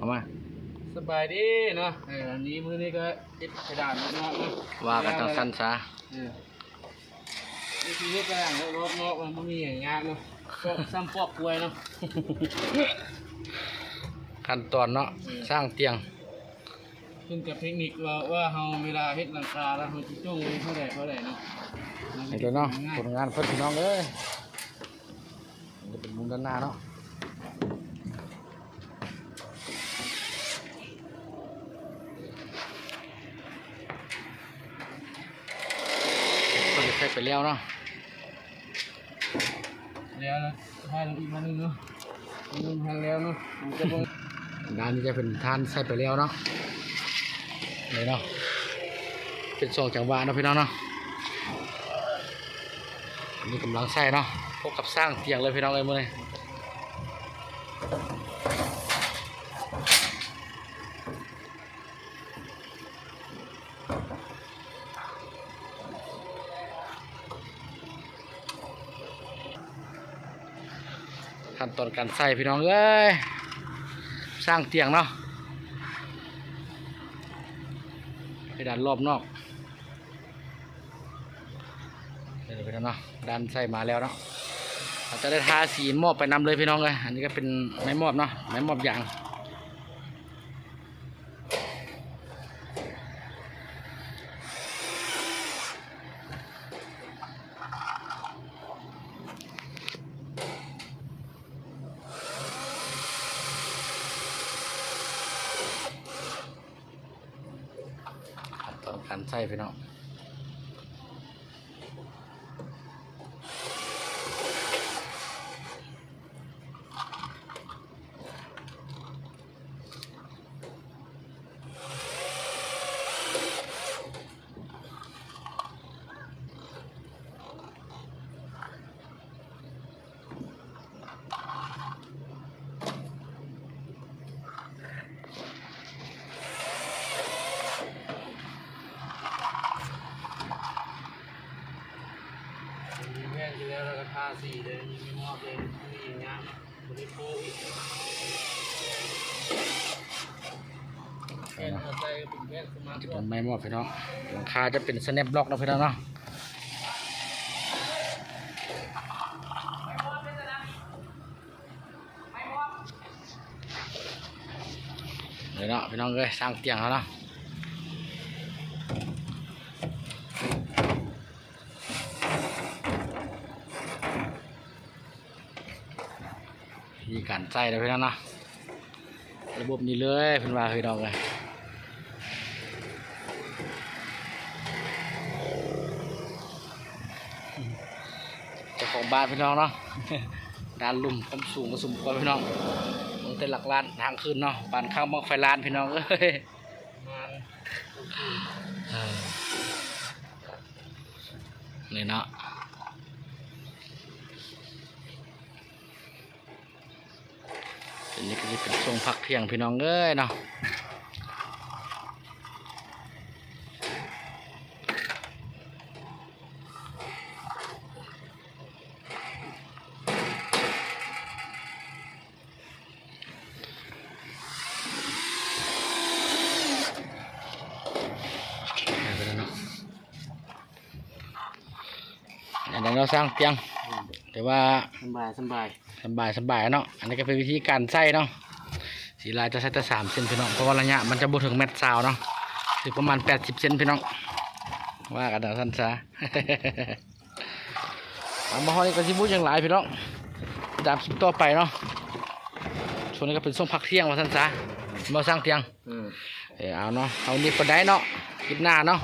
ເຂົ້າມາ ສະບາຍດີເນາະ. ເອີ ອັນນີ້ມື້ນີ້ກໍເຮັດເພດານເນາະ ວ່າກັນຈັ່ງຊັ້ນຊະ. ເອີ ວິທີເຮັດກະດານຮອບນອກມັນບໍ່ມີຫຍັງຍາກເນາະ ຊອກຊ້ຳປອກກວຍເນາະ. ຂັ້ນຕອນເນາະ ເອີ ສ້າງຕຽງ ຂຶ້ນກັບເທັກນິກວ່າ ວ່າເຮົາເວລາເຮັດຫຼັງຄາແລ້ວ ເຮົາຊິຈົ່ງໄວ້ເທົ່າໃດເທົ່າໃດເນາະ. ນີ້ເດີເນາະ ຜົນງານເພິ່ນ ພີ່ນ້ອງເອີຍ. ນີ້ເປັນມຸມດ້ານໜ້າເນາະ ເພິ່ນໃສ່ໄປແລ້ວເນາະ. ແລ້ວ ແລ້ວ ຖ່າຍລົງອີກໜ້ອຍໜຶ່ງເນາະ ຍັງບໍ່ທັນແລ້ວເນາະ. ດ້ານນີ້ຈະເປັນທ່ານໃສ່ໄປແລ້ວເນາະ ນີ້ເນາະ ເປັນສອງຈັງຫວະເນາະ ພີ່ນ້ອງເນາະ. ອັນນີ້ກຳລັງໃສ່ເນາະ ພົບກັບສ້າງຕຽງເລີຍ ພີ່ນ້ອງເອີຍ ມື້ນີ້. ຂັ້ນຕອນການໃສ່ ພີ່ນ້ອງເອີຍ ສ້າງຕຽງເນາະ ເພດານລອບນອກ. ນີ້ເນາະ ດ້ານໃສ່ມາແລ້ວເນາະ ເຮົາຈະໄດ້ທາສີມອບໄປນຳເລີຍ ພີ່ນ້ອງເອີຍ. ອັນນີ້ກໍເປັນໄມ້ມອບເນາະ ໄມ້ມອບຢາງ. ຂັ້ນຕອນການໃສ່ ພີ່ນ້ອງ. ແມ່ນຢູ່ແລ້ວ ແລ້ວກໍທາສີເດ້ ຍັງບໍ່ມອບເດ້ ຍັງງາມ ຈະເປັນໄມ້ມອບ ພີ່ນ້ອງ ຫຼັງຄາຈະເປັນສະແນັບລັອກເນາະ ພີ່ນ້ອງເນາະ. ນີ້ເນາະ ພີ່ນ້ອງເອີຍ ສ້າງຕຽງເຮົາເນາະ. ວິທີການໃສ່ເນາະ ພີ່ນ້ອງເນາະ ລະບົບນີ້ເລີຍ ເພິ່ນວ່າ ພີ່ນ້ອງເອີຍ. ເຈົ້າຂອງບ້ານ ພີ່ນ້ອງເນາະ ດ້ານລຸ່ມຄວາມສູງກໍສົມຄວນ ພີ່ນ້ອງ ເບິ່ງແຕ່ຫຼັກລ້ານທາງຂຶ້ນເນາະ ປານຂ້າງບັ້ງໄຟລ້ານ ພີ່ນ້ອງເອີຍ. ນີ້ເນາະ ອັນນີ້ກໍຊິເປັນຊ່ວງພັກທ່ຽງ ພີ່ນ້ອງເອີຍເນາະ. ອັນນັ້ນເນາະ ສ້າງຕຽງ ອືມ ແຕ່ວ່າສຳບາຍ ສຳບາຍ ສຳບາຍ ສຳບາຍເນາະ. ອັນນີ້ກໍເປັນວິທີການໃສ່ເນາະ ສີລາຈະໃສ່ແຕ່ສາມເຊັນ ພີ່ນ້ອງ ເພາະວ່າໄລຍະມັນຈະບໍ່ເຖິງແມັດຊາວເນາະ ຄືປະມານແປດສິບເຊັນ ພີ່ນ້ອງ ວ່າກັນເອົາຊັ້ນຊະ. ເອົາ ມາຮອດນີ້ກໍຊິບໍ່ຫຍັງຫຼາຍ ພີ່ນ້ອງ ຕິດຕາມຄລິບຕໍ່ໄປເນາະ. ຊ່ວງນີ້ກໍເປັນຊ່ວງພັກທ່ຽງວ່າຊັ້ນຊະ ບໍ່ສ້າງທ່ຽງ ອືມ ເອີ ເອົາເນາະ ເອົານີ້ປານໃດເນາະ ຄລິບໜ້າເນາະ.